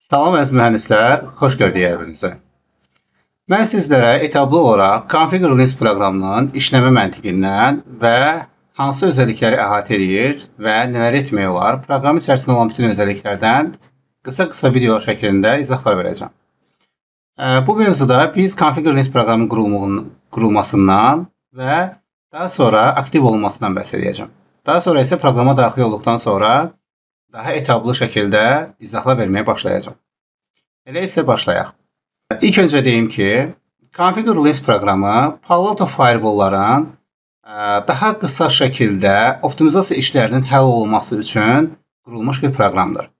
Salam əziz mühəndislər, xoş gördük hər birinizi. Mən sizlərə etaplı olaraq Configure Linux proqramının işləmə məntiqindən və hansı özəllikləri əhatə edir və nələr etmək olar, proqram içərisində olan bütün özəlliklərdən qısa-qısa video şəklində izahlar verəcəm. Bu mövzuda biz Configure Linux proqramının qurulmasından və daha sonra aktiv olunmasından bəhs edəcəm. Daha sonra isə proqrama daxil olduqdan sonra daha etaplı şəkildə izahlar verməyə başlayacağam. Elə isə başlayaq. İlk öncə deyim ki, Configure Linux proqramı Palo Alto firewallların daha qısa şəkildə optimizasiya işlərinin həll olunması üçün qurulmuş bir proqramdır.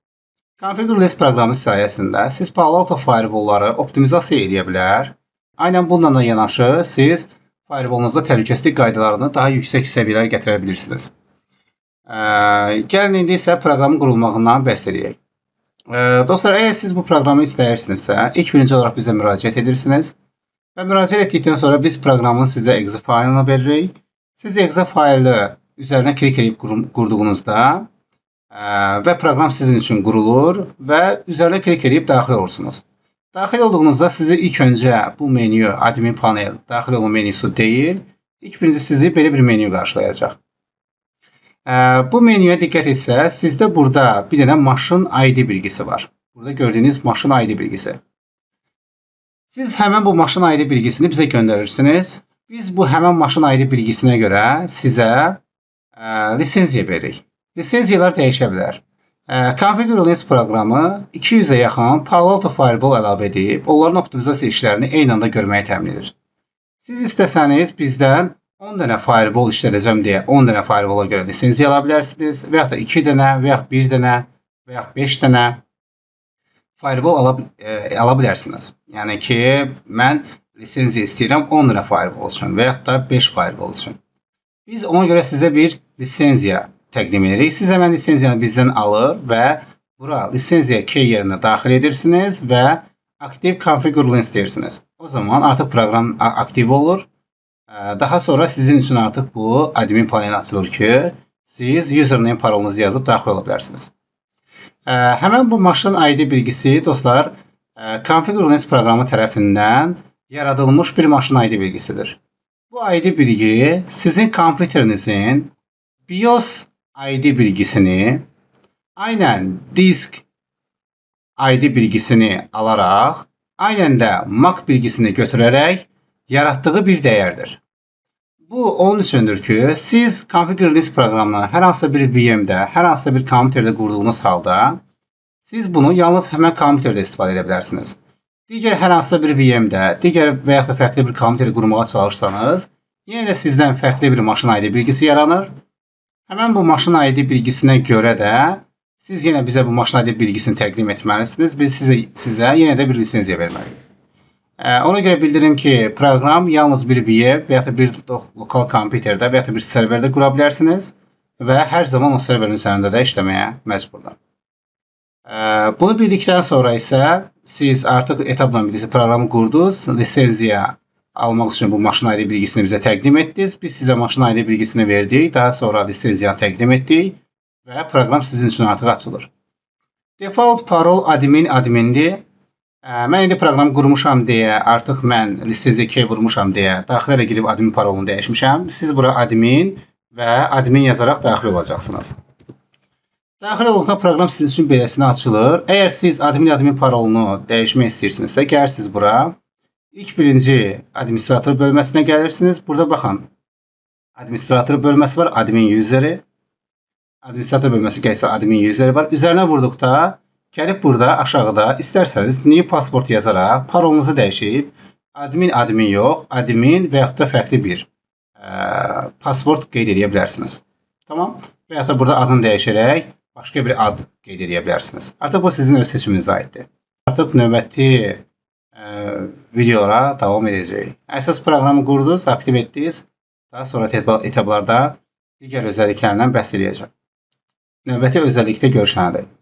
Configure Linux proqramı sayəsində siz Palo Alto firewallları optimizasiya edə bilər. Aynən bununla da yanaşı siz firewallunuzda təhlükəsizlik qaydalarını daha yüksək səviyyələrə gətirə bilirsiniz. Gəlin indi isə proqramın qurulmağından bəhs edək. Dostlar, əgər siz bu proqramı istəyirsinizsə, ilk birinci olaraq bizə müraciət edirsiniz və müraciət etdikdən sonra biz proqramın sizə exe faylını veririk. Siz exe faylı üzərinə klik edib qurduğunuzda və proqram sizin üçün qurulur və üzərinə klik edib daxil olursunuz. Daxil olduğunuzda sizi ilk öncə bu menyu, admin panel, daxil olma menyusu deyil, ilk birinci sizi belə bir menyu qarşılayacaq. Bu menyuya diqqət etsəz, sizdə burada bir dənə maşın ID bilgisi var. Burada gördüyünüz maşın ID bilgisi. Siz həmən bu maşın ID bilgisini bizə göndərirsiniz. Biz bu həmən maşın ID bilgisinə görə sizə lisenziya veririk. Lisenziyalar dəyişə bilər. Configure Linux proqramı 200-ə yaxın Palo Alto Firewall əlavə edib, onların optimizasiya işlərini eyni anda görməyi təmin edir. Siz istəsəniz bizdən 10 dənə firewall işlədəcəm deyə 10 dənə firewalla görə lisenziya ala bilərsiniz və yaxud da 2 dənə və yaxud 1 dənə və yaxud 5 dənə firewall ala bilərsiniz. Yəni ki, mən lisenziya istəyirəm 10 dənə firewall üçün və yaxud da 5 firewall üçün. Biz ona görə sizə bir lisenziya təqdim edirik. Siz həmən lisenziyanı bizdən alır və bura lisenziya key yerinə daxil edirsiniz və aktiv Configure Linux deyirsiniz. O zaman artıq proqram aktiv olur. Daha sonra sizin üçün artıq bu admin paneli açılır ki, siz username parolunuzu yazıb daxil ola bilərsiniz. Həmən bu maşın ID bilgisi, dostlar, Configure Linux proqramı tərəfindən yaradılmış bir maşın ID bilgisidir. Bu ID bilgi sizin kompüterinizin BIOS ID bilgisini, aynən disk ID bilgisini alaraq, aynən də MAC bilgisini götürərək yaratdığı bir dəyərdir. Bu onun üçündür ki, siz Configure Linux proqramını hər hansısa bir VM-də, hər hansısa bir kompüterdə qurduğunuz halda, siz bunu yalnız həmən kompüterdə istifadə edə bilərsiniz. Digər hər hansısa bir VM-də, digər və yaxud da fərqli bir kompüterdə qurmağa çalışsanız, yenə də sizdən fərqli bir maşın ID bilgisi yaranır. Həmən bu maşın ID bilgisinə görə də siz yenə bizə bu maşın ID bilgisini təqdim etməlisiniz. Biz sizə yenə də bir lisenziya verməliyik. Ona görə bildirim ki, proqram yalnız bir VM və ya da bir lokal kompüterdə və ya da bir serverdə qura bilərsiniz və hər zaman o serverin üzərində də işləməyə məcburdur. Bunu bildikdən sonra isə siz artıq etapla birlikdə proqramı qurdunuz, lisenziya almaq üçün bu maşın ID bilgisini bizə təqdim etdiniz. Biz sizə maşın ID bilgisini verdik, daha sonra lisenziyanı təqdim etdik və proqram sizin üçün artıq açılır. Default parol admin admindir. Mən indi proqram qurmuşam deyə, artıq mən lisenziya key vurmuşam deyə daxilə girib admin parolunu dəyişmişəm. Siz bura admin və admin yazaraq daxil olacaqsınız. Daxil olduqda proqram sizin üçün beləsinə açılır. Əgər siz admin admin parolunu dəyişmək istəyirsinizsə, gəlirsiniz bura. İlk birinci administrator bölməsinə gəlirsiniz. Burada baxın, administrator bölməsi var, admin useri. Administrator bölməsi gəlsə admin useri var. Üzərinə vurduqda gəlib burada aşağıda istərsəniz new password yazaraq parolunuzu dəyişib admin admin yox, admin və yaxud da fərqli bir password qeyd edə bilərsiniz. Tamam? Və yaxud da burada adını dəyişərək başqa bir ad qeyd edə bilərsiniz. Artıq bu sizin öz seçiminizə aiddir. Artıq növbəti videolara davam edəcəyik. Əsas proqramı qurdunuz, aktiv etdiniz. Daha sonra etaplarda digər özəlliklərlə bəhs edəcəm. Növbəti özəllikdə görüşənədək.